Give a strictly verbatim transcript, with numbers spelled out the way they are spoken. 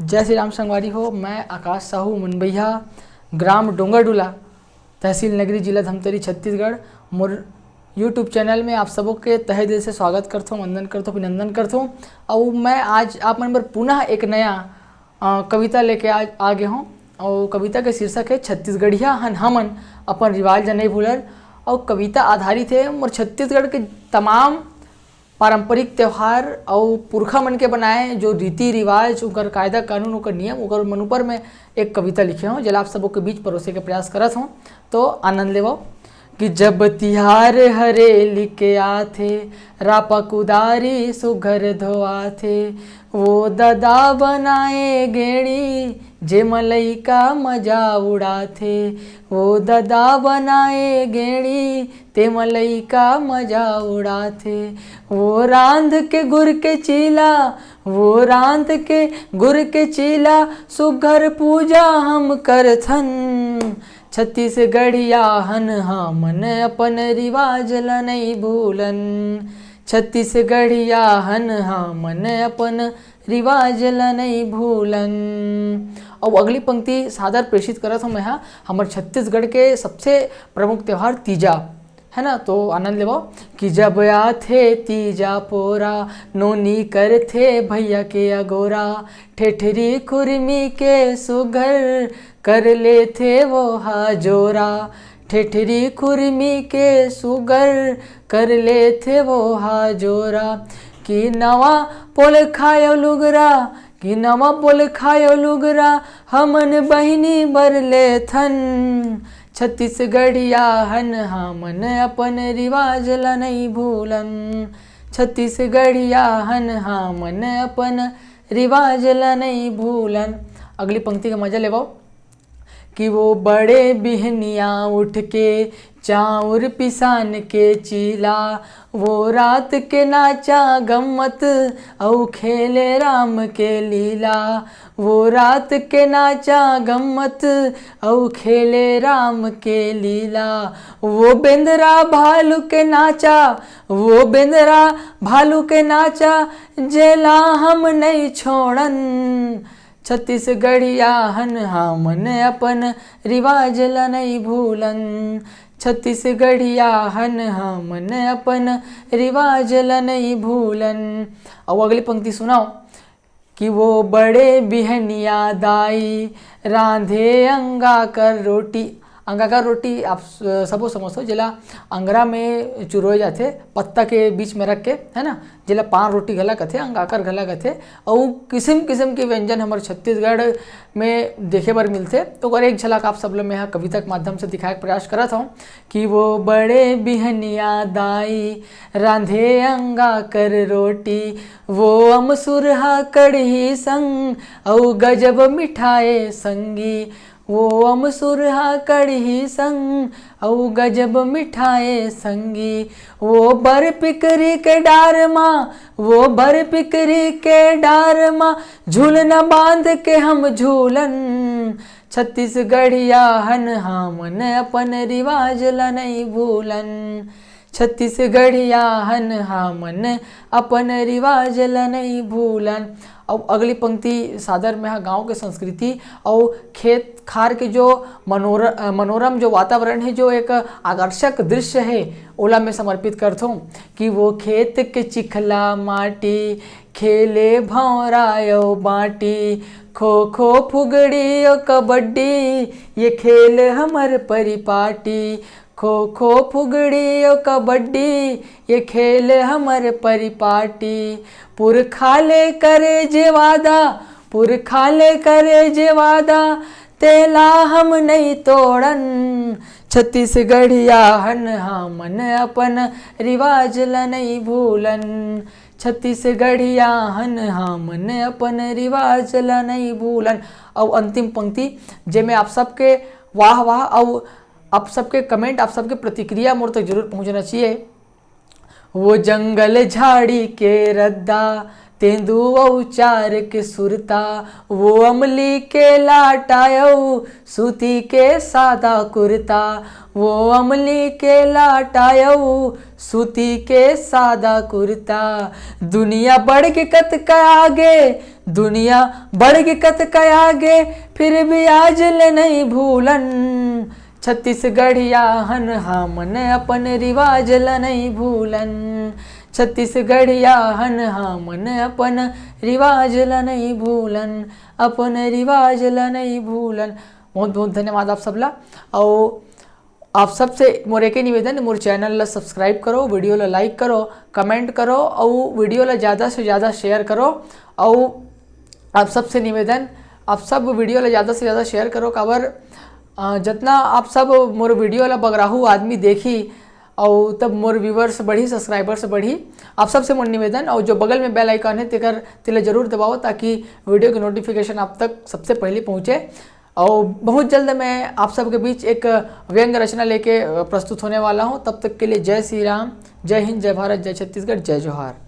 जय श्री राम संगवारी हो, मैं आकाश साहू मनबैया, ग्राम डोंगरडूला, तहसील नगरी, जिला धमतरी, छत्तीसगढ़। मोर YouTube चैनल में आप सबो के तहे दिल से स्वागत करथों, वंदन करथों, अभिनंदन करथों। अउ मैं आज आप मन बर पुनः एक नया, अ, कविता लेके आ, आ गे हों। अउ कविता के शीर्षक है छत्तीसगढ़िया हन हमन, अपन रिवाज ल नइ भूलन। अउ कविता आधारित है मोर छत्तीसगढ़ के तमाम पारंपरिक त्योहार अउ पुरखा मन के बनाए जो रीति रिवाज, उनकर कायदा कानून, उनकर नियम, उनकर मन ऊपर में एक कविता लिखे हों, जेला आप सबो के बीच परोसे के प्रयास करत हों, तो आनंद लेवो। कि जब तिहार हरेली के आथे, रापा कुदारी सुघर धोआथे, वो ददा बनाए गेड़ी, जेमा लइका मजा उड़ाथे, वो ददा बनाए गेड़ी, तेमा लइका मजा उड़ाथे। वो रांध के गुर के चीला, वो रांध के गुर के चीला, सुघर पूजा हम करथन। छत्तीसगढ़िया हन हमन, अपन रिवाज ल नइ भूलन। छत्तीसगढ़िया हन हमन, अपन रिवाज ल नइ भूलन। अउ अगली पंक्ति सादर प्रेषित करत हों मैं हा, हमर छत्तीसगढ़ के सबसे प्रमुख त्योहार तीजा, है ना, तो आनंद लेवो। कि जब आथे तीजा पोरा, नोनी करथे भैया के अगोरा, ठेठरी खुरमी के सुघर कर लेथे वो हा जोरा, ठेठरी खुरमी के सुघर कर लेथे वो हा जोरा। कि नवा पोल खायो लुगरा, कि नवा पोल खायो लुगरा, हमन बहिनी बर लेथन। छत्तीसगढ़िया हन हमन, अपन रिवाज ल नइ भूलन। छत्तीसगढ़िया हन हमन, अपन रिवाज ल नइ भूलन। अगली पंक्ति का मजा लेवो। कि वो बड़े बिहनिया उठ के, चाउर पिसान के चीला, वो रात के नाचा गम्मत, अउ खेले राम के लीला। वो रात के नाचा गम्मत, अउ खेले राम के लीला। वो बेंदरा भालू के नाचा, वो बेंदरा भालू के नाचा, जेला हम नइ छोड़न। छत्तीसगढ़िया हन हमन, अपन रिवाज ल नइ भूलन। छत्तीसगढ़िया हन हमन, अपन रिवाज ल नइ भूलन। अउ अगली पंक्ति सुनव। कि वो बड़े बिहनिया दाई, रांधे अंगाकर रोटी। अंगाकर रोटी आप स-, सबो समझथो, जेला अंगरा में चुरोए जाथे, पत्ता के बीच में रख के, है ना, जेला पान रोटी घला कथे, अंगाकर घला कथे। अउ किसिम किसिम के व्यंजन हमर छत्तीसगढ़ में देखे बर मिलथे। तो ओकर एक झलक आप सब ल मैं ह कविता के माध्यम से दिखाए के प्रयास करत हौं। कि वो बड़े बिहनिया दाई, रांधे अंगाकर रोटी, वो अमसुरहा कढ़ी संग, अउ गजब मिठाए संगी। वो अमसुरहा कढ़ी संग, अउ गजब मिठाए संगी। वो बर पिकरी के डार मा, वो बर पिकरी के डार मा, झुलना बांध के हम झूलन। छत्तीसगढ़िया हन हमन, अपन रिवाज ल नइ भूलन। छत्तीसगढ़िया हन हमन, अपन रिवाज ल नइ भूलन। अउ अगली पंक्ति सादर में ह गांव के संस्कृति अउ खेत खार के जो मनोर-, अ, मनोरम जो वातावरण हे, जो एक आकर्षक दृश्य हे, ओला मैं समर्पित करथों। कि वो खेत के चिखला माटी, खेले भौंरा अउ बांटी, खो खो फुगड़ी अउ कबड्डी, ये खेल हमर परिपाटी। खो खो फुगड़ी अउ कबड्डी, ये खेल हमर परिपाटी। पुरखा ले करे जे वादा, पुरखा ले करे जे वादा, तेला हम नइ तोड़न। छत्तीसगढ़िया हन हमन, अपन रिवाज ल नइ भूलन। छत्तीसगढ़िया हन हमन, अपन रिवाज ल नइ भूलन। अउ अंतिम पंक्ति, जेमे आप सबके वाह वाह अउ आप सबके comment, आप सबके प्रतिक्रिया मोर तक जरूर पहुंचना चाहिए। वो जंगल झाड़ी के रद्दा, तेंदू अउ चार के सुरता, वो अमली के लाटा अउ सूती के सादा कुर्ता, वो अमली के लाटा अउ सूती के सादा कुर्ता। दुनिया बढ़ के कतका आगे, दुनिया बढ़ के कतका आगे, फिर भी आज ले नहीं भूलन। छत्तीसगढ़िया हन हमन अपन रिवाज ल नहीं भूलन। छत्तीसगढ़िया हन हमन अपन रिवाज ल नहीं भूलन, अपन रिवाज ल नहीं भूलन। बहुत बहुत धन्यवाद आप सबला। अउ आप सबसे मोर एके निवेदन, मोर चैनल ला सब्सक्राइब करो, वीडियो ला लाइक करो, कमेंट करो, अउ वीडियो ला ज़्यादा से ज़्यादा शेयर करो। अउ आप सबसे निवेदन, आप सब वीडियो ला ज़्यादा से ज़्यादा शेयर करो, काबर अ, जतना आप सब मोर वीडियो ला बगराहू आदमी देखी, अउ तब मोर व्यूवर्स बढ़ी, सब्सक्राइबर्स बढ़ी। आप सबसे मोर निवेदन, अउ जो बगल में बेल आइकन है, तेकर तेला जरूर दबाओ, ताकि वीडियो की नोटिफिकेशन आप तक सबसे पहले पहुँचे। अउ बहुत जल्द मैं आप सबके बीच एक व्यंग रचना लेके, अ, प्रस्तुत होने वाला हूँ। तब तक के लिए जय श्री राम, जय हिंद, जय भारत, जय छत्तीसगढ़, जय जोहार।